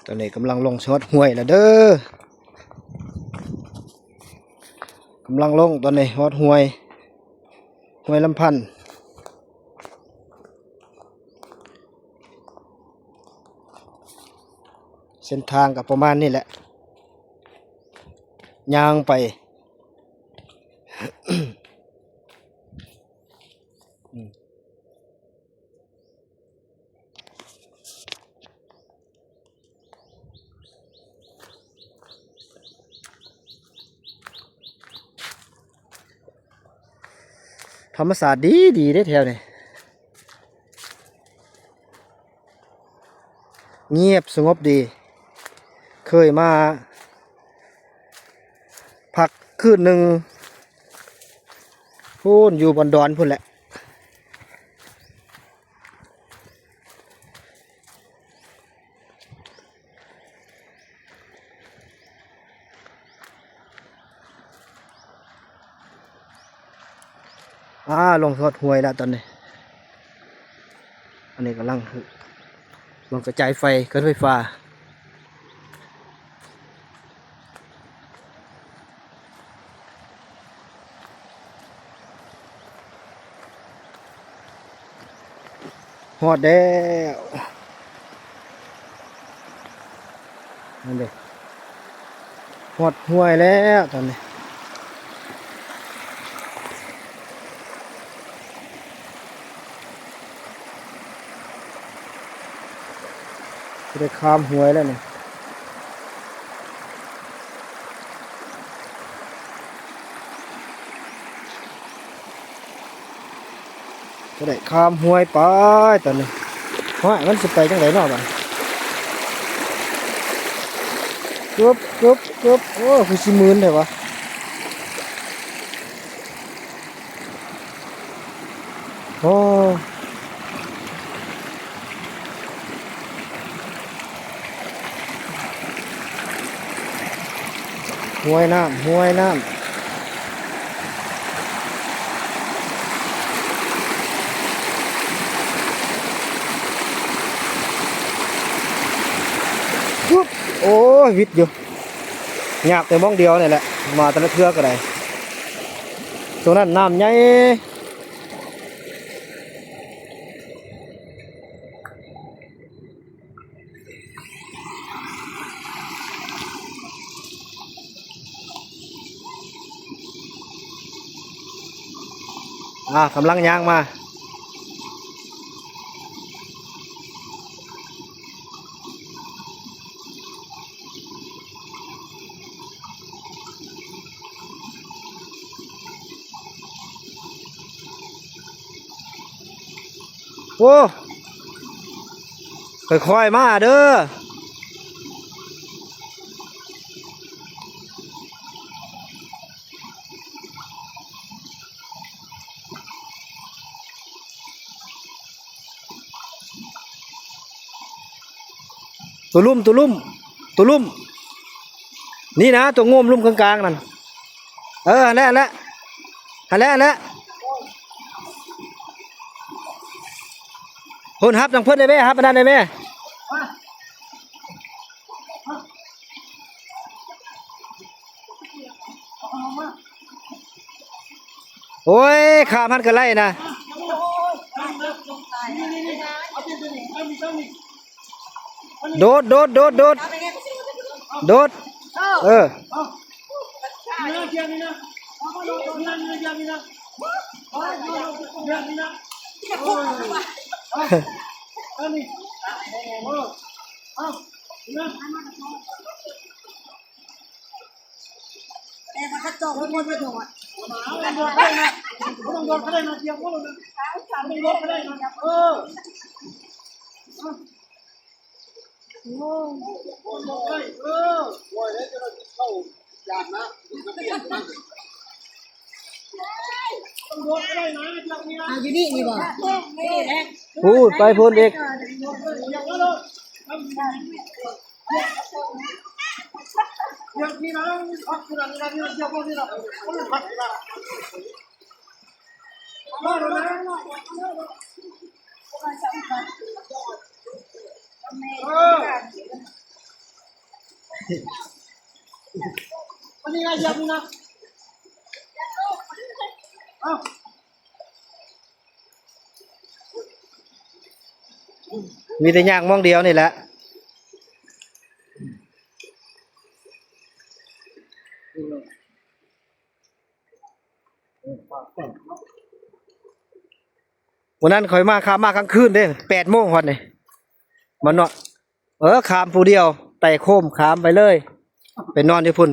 ຕອນນີ້ກຳລັງລົງຮອດຫ້ວຍແລ້ວເດີ ກຳລັງລົງ ຕອນນີ້ຮອດຫ້ວຍ ຫ້ວຍລຳພັນ ເສັ້ນທາງກໍປະມານນີ້ແຫຼະ ຍ່າງໄປ. ທຳມະຊາດດີໆເດ້ແຖວນີ້ ງຽບສະຫງົບດີ ເຄີຍມາພັກຄືນໜຶ່ງ ພຸ້ນ ຢູ່ບ່ອນດອນພຸ້ນແຫຼະ. ອາ ລົງຮອດຫ້ວຍແລ້ວຕອນນີ້ ອັນນີ້ກຳລັງລົງກະຈາຍໄຟ ເຄື່ອນໄຟຟ້າ. ຮອດແລ້ວ ນັ້ນເດ້ ຮອດຫ້ວຍແລ້ວຕອນນີ້. ຊິໄດ້ຂ້າມຫ້ວຍແລ້ວນີ້ ຊິໄດ້ຂ້າມຫ້ວຍໄປຕອນນີ້. ໂອ້ຍ ມັນຊິໄປຈັ່ງໃດເນາະບາດນີ້ ກຶບ ກຶບ ກຶບ ໂອ້ ຄືຊິມື່ນແທ້ວະ. ໂອ້ ຫ້ວຍນ້ຳ ຫ້ວຍນ້ຳ ໂອ້ຍ ວິດຢູ່ ຍາກແຕ່ໝ່ອງດຽວນີ້ແຫຼະ ມາແຕ່ລະເທື່ອກໍໄດ້ ຊ່ວງນັ້ນນ້ຳໃຫຍ່. ອ່າ ກຳລັງຍ່າງມາ. ໂອ້ ຄ່ອຍໆມາເດີ. ໂຕລຸ່ມ ໂຕລຸ່ມ ໂຕລຸ່ມ ນີ້ນະ ໂຕງຸ້ມລຸ່ມກາງໆນັ້ນ. ເອີ ຫັ້ນແຫຼະ ຫັ້ນແຫຼະ ຫັ້ນແຫຼະ ຫັ້ນແຫຼະ. ພຸ້ນ ຮັບທາງເພິ່ນໄດ້ແມ້ ຮັບອັນນັ້ນໄດ້ແມ້. ໂອ້ຍ ຂ້າມຫັ້ນກໍໄດ້ນະ. ໂດດ ໂດດ ໂດດ ໂດດ ໂດດ. ເອີ ຢູ່ນີ້ ນີ້ບໍ່? ພຸ້ນ ໄປພຸ້ນອີກ. ເອີ. ອັນນີ້ນະ ຢຽບນີ້ນະ ເອົ້າ ມີແຕ່ຍ່າງມ່ອງດຽວນີ້ແຫຼະ. ມື້ນັ້ນຂ້ອຍມາ ຂ້າມມາກາງຄືນເດ້ ແປດໂມງຮອດນີ້ ມັນເນາະ. ເອີ ຂ້າມຜູ້ດຽວ ໄຕ່ໂຄມຂ້າມໄປເລີຍ ໄປນອນຢູ່ພຸ້ນ.